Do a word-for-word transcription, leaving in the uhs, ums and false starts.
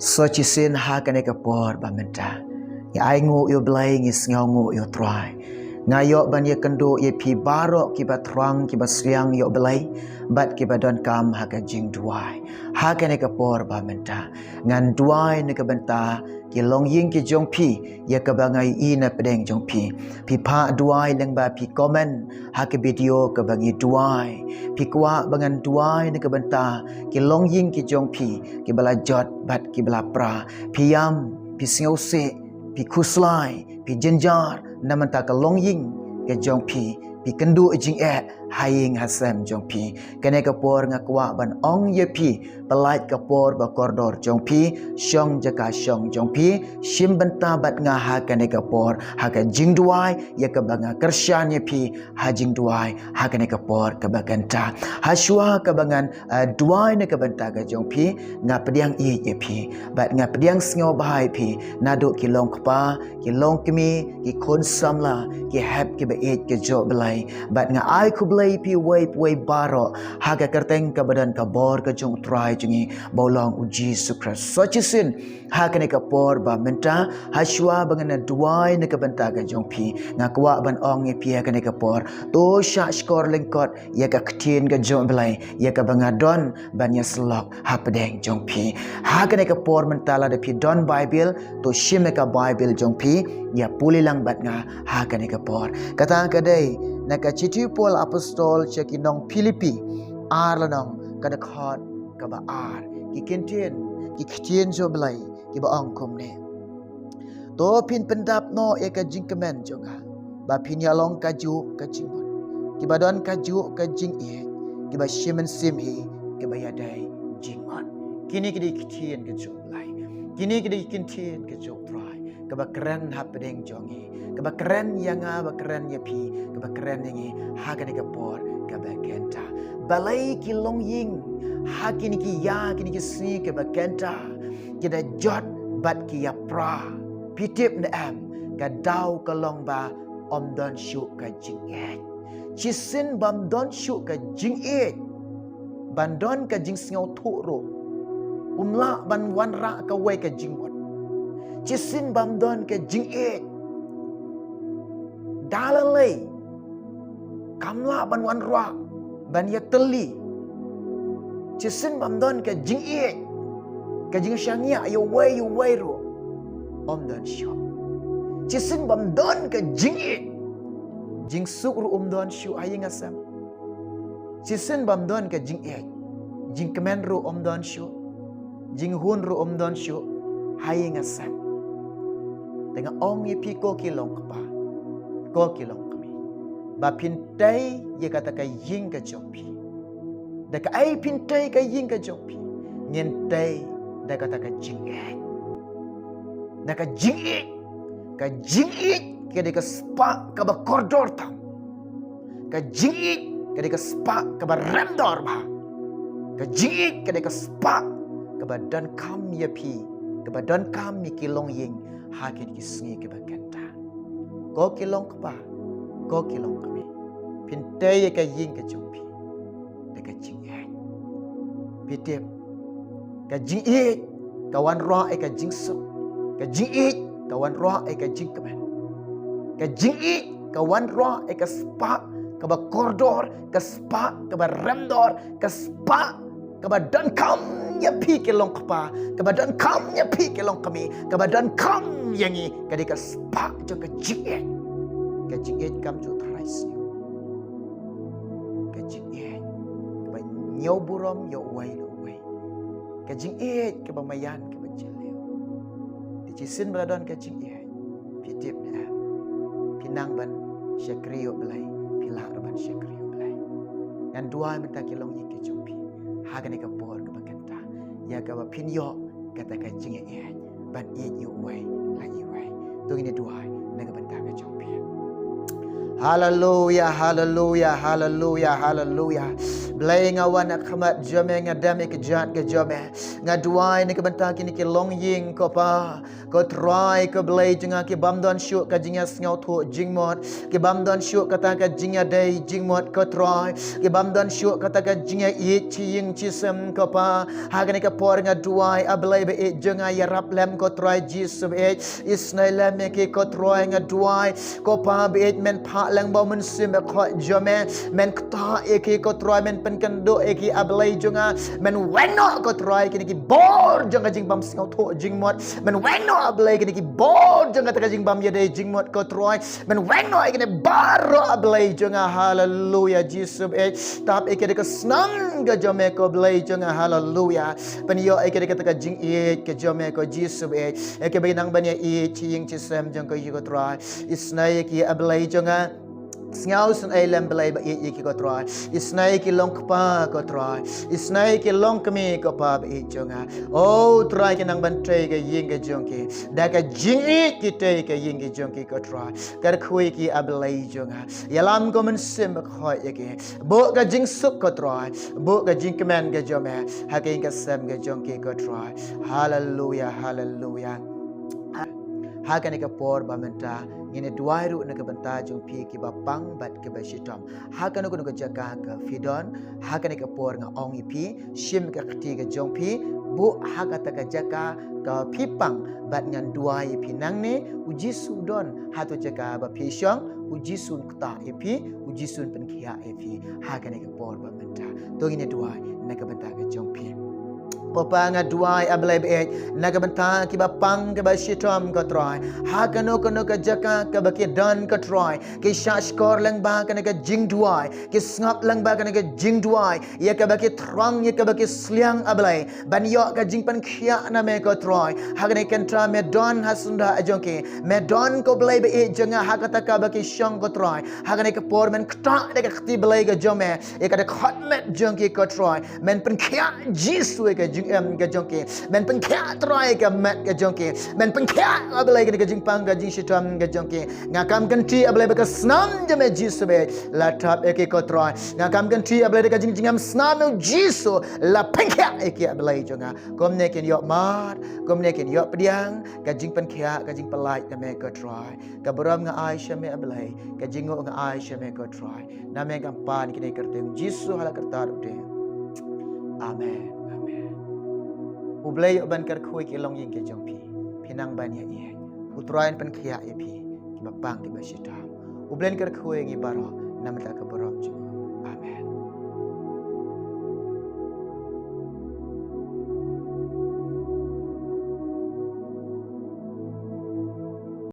Sa shisien ha kane ka por ba mynta, ngi ai nguh ïa u Blei, ngi sngew nguh ïa u Trai. Nga ïoh ban ïakynduh ïa phi baroh kiba thrang, kiba sliang ïa u Blei bad kiba donkam ha ka jingduwai. Ha kane ka por ba mynta, ngan duwai na ka bynta ki longïing ki jong phi, ïa kaba nga ïohi na pdeng jong phi. Phi phah duwai lyngba phi comment ha ka video kaba ngi duwai. Phi kwah ba ngan duwai na ka bynta ki longïing ki jong phi, kiba la jot bad kiba la pra. Phi ïam, phi sngewsih, phi khuslai, phi jynjar na ka bynta ka longïing ka jong phi. Phi kynduh jingeh ha ïing ha sem jong phi. Kane ka por nga kwah ban ong ïa phi, pyllait ka por ba kordor jong phi, shong jaka shong jong phi, shim bynta bad nga ha kane ka por, ha ka jingduwai ïa kaba nga kyrshan ïa phi, ha jingduwai ha kane ka por kaba kynta. Ha shuwa kaba ngan, eh, duwai na ka bynta ka jong phi, nga pdiang ïeit ïa phi bad nga pdiang sngewbha ïa phi, naduh ki long kpa, ki long kmie, ki khun samla, ki hep kiba ïeit ka jong u Blei. Bad nga ai khublei ïa phi uwei pa uwei baroh, ha ka kyrteng kaba don ka bor ka jong u Trai jong ngi ba u long u Jisu Khrist. Sa shisien ha kane ka por ba mynta, ha shuwa ba ngan duwai na ka bynta ka jong phi, nga kwah ban ong ïa phi ha kane ka por, to shah shkor lyngkot ïa ka ktien ka jong u Blei, ïa kaba nga don ban ïasyllok ha pdeng jong phi. Ha kane ka por mynta lada phi don Baibl, to shim ïa ka Baibl jong phi, ïa pule lang bad nga ha kane ka por. Kata ka dei na ka shithi u Paul Apostol sha ki nong Philippi, ar lynnong, ka dkhot kaba ar. Ki ktien, ki ktien jong u Blei kiba ong kumne: To phin pyndap noh ïa ka jingkmen jong nga, ba phin ïa long kajuh ka jingmut, kiba don kajuh ka jingïeit, kiba shim mynsiem hi, kiba ïadei jingmut. Kine ki dei ki ktien ka jong u Blei. Kine ki dei ki ktien ka jong u Trai, kaba kren ha pdeng jong ngi, kaba kren ïa nga, ba kren ïa phi, kaba kren ïa ngi ha kane ka por kaba kynta. Balei ki longïing ha kine ki ïa, kine ki sngi kaba kynta, ki da jot bad ki ïa pra? Phi tip ne em, ka daw ka long ba ym don shuh ka jingïeit. Shisien bym don shuh ka jingïeit, ban don ka jingsngewthuh ruh, um lah ban wanrah kawei ka jingmut. Shisien bym don ka jingïeit, da lei lei kam lah ban wanrah, ban ïatylli. Shisien bym don ka jingïeit, ka jingshaniah ïa uwei ïa uwei ruh ym don shuh. Shisien bym don ka jingïeit, jingsuk ruh ym don shuh ha ïing ha sem. Shisien bym don ka jingïeit, jingkmen ruh ym don shuh, jinghun ruh ym don shuh ha ïing ha sem. Te nga ong ïa phi, ko ki long kpa, ko ki long kmie, ba phin tei ïa kata ka ïing ka jong phi. Da kaei phin tei ka ïing ka jong phi? Ngin tei da kata ka jingïeit. Da ka jingïeit. Ka jingïeit ka dei ka spah kaba kordor tam. Ka jingïeit ka dei ka spah kaba rem dor bha. Ka jingïeit ka dei ka spah kaba donkam ïa phi, kaba donkam ïa ki longïing ha kine ki sngi kiba kynta. Ko ki long kpa, ko ki long kmie, phin tei ïa ka ïing ka jong phi da ka jingïeit. Phi tip, ka jingïeit ka wanrah ïa ka jingsuk, ka jingïeit ka wanrah ïa ka jingkmen, ka jingïeit ka wanrah ïa ka spah kaba kordor, ka spah kaba rem dor, ka spah kaba donkam ïa phi ki long kpa, kaba donkam ïa phi ki long kmie, kaba donkam ïa ngi, ka dei ka spah jong ka jingïeit. Ka jingïeit kam ju tharai sniew. Ka jingïeit kaba ñiew burom ïa uwei la uwei. Ka jingïeit kaba maïan, kaba jylliew. Te shisien ba la don ka jingïeit, phi tip ne em, phi nang ban shakri ïa u Blei, phi lah ruh ban shakri ïa u Blei. Ngan duwai mynta ki longïing ki jong phi ha kane ka por kaba kynta, ïa kaba phin ïoh kata ka jingïeit ban ïeit ïa uwei la iwei. To ngin ïa duwai na ka bynta ka jong phi. Haleluya, haleluya, haleluya, haleluya. Blei, nga wan ha khmat jong me, nga dem ïa ka jait ka jong me. Nga duwai na ka bynta kine ki longïing, ko Pa. Ko Trai, ko Blei jong nga, ki bym don shuh ka jingïasngewthuh jingmut, ki bym don shuh kata ka jingïadei jingmut, ko Trai, ki bym don shuh kata ka jingïaieit shi ïing shi sem, ko Pa. Ha kane ka por nga duwai, A Blei ba ïeit jong nga, ïarap lem, ko Trai Jisu ba ïeit. Isynei lem ïa ki, ko Trai, nga duwai, ko Pa ba ïeit, men phah lang ba u Mynsiem Bakhuid jong me, men ktah ïa ki, ko Trai, men pynkynduh ïa ki, A Blei jong nga. Men weng noh, ko Trai, kine ki bor jong ka jingbymsngewthuh jingmut. Men weng noh, A Blei, kine ki bor jong kata ka jingbymïadei jingmut, ko Trai. Men weng noh ïa kine baroh, A Blei jong nga. Haleluya, Jisu ba ïeit. Tap ïa ki da ka snam ka jong me, ko Blei jong nga. Haleluya. Pynïoh ïa ki da kata ka jingïeit ka jong me, ko Jisu ba ïeit. Ïa kiba nang ban ïaieit shi ïing shi sem jong ki, ko Trai. Isynei ïa ki, A Blei jong nga. Sngewsynei lem, Blei ba ïeit, ïa ki, ko Trai. Isynei ïa ki longkpa, ko Trai. Isynei ïa ki longkmie, ko Pa ba ïeit jong nga. O Trai, ki nang ban trei ka ïing ka jong ki. Da ka jingïeit ki trei ka ïing ka jong ki, ko Trai. Kyrkhu ïa ki, A Blei jong nga. Ïalam, ko Mynsiem Bakhuid, ïa ki. Buh ka jingsuk, ko Trai. Buh ka jingkmen ka jong me ha ka ïing ka sem ka jong ki, ko Trai. Haleluya, haleluya. Ha kane ka por ba mynta ngin ïa duwai ruh na ka bynta jong phi kiba pang bad kiba shitom. Ha kano kano ka jaka ka phi don, ha kane ka por nga ong ïa phi, shim ka kti ka jong phi, buh ha kata ka jaka ka phi pang, bad ngan duwai ïa phi nangne. U Jisu u don ha tu jaka ba phi shong, u Jisu un ktah ïa phi, u Jisu un pynkhiah ïa phi ha kane ka por ba mynta. To ngin ïa duwai na ka bynta ka jong phi. Ko Pa, nga duwai, A Blei ba ïeit, na ka bynta kiba pang kiba shitom, ko Trai. Ha kano kano ka jaka kaba ki don, ko Trai, ki shah shkor lang ba kane ka jingduwai, ki sngap lang ba kane ka jingduwai, ïa kaba ki thrang, ïa kaba ki sliang, A Blei, ban ïoh ka jingpynkhiah na me, ko Trai. Ha kane ka kynta me don ha syndah jong ki, me don, ko Blei ba ïeit jong nga, ha kata kaba ki shong, ko Trai. Ha kane ka por men ktah da ka kti Blei ka jong me ïa ka dkhot met jong ki, ko Trai. Men pynkhiah, Jisu, ïa ka jingim ka jong ki. Men pynkhiah, Trai, ïa ka met ka jong ki. Men pynkhiah, A Blei, ïa ka jingpang ka jingshitom ka jong ki. Nga kam kynti, A Blei, ba ka snam jong me, Jisu, ba la thap ïa ki, ko Trai. Nga kam kynti, A Blei, da ka jingjngem snam, Jisu, la pynkhiah ïa ki, A Blei jong nga. Kumne kin ïoh mad, kumne kin ïoh pdiang ka jingpynkhiah, ka jingpyllait na me, ko Trai. Ka burom nga ai sha me, A Blei, ka jingnguh nga ai sha me, ko Trai. Na me ngam pan kine kyrteng Jisu ha la kyrteng u dei. Amen. Amen. U Blei u ban kyrkhu ïa ki longïing ki jong phi. Phi nang ban ïa ïeit. U Trai un pynkhiah ïa phi kiba pang kiba shitom. U Blei un kyrkhu ïa ngi baroh na bynta ka burom jong u. Amen.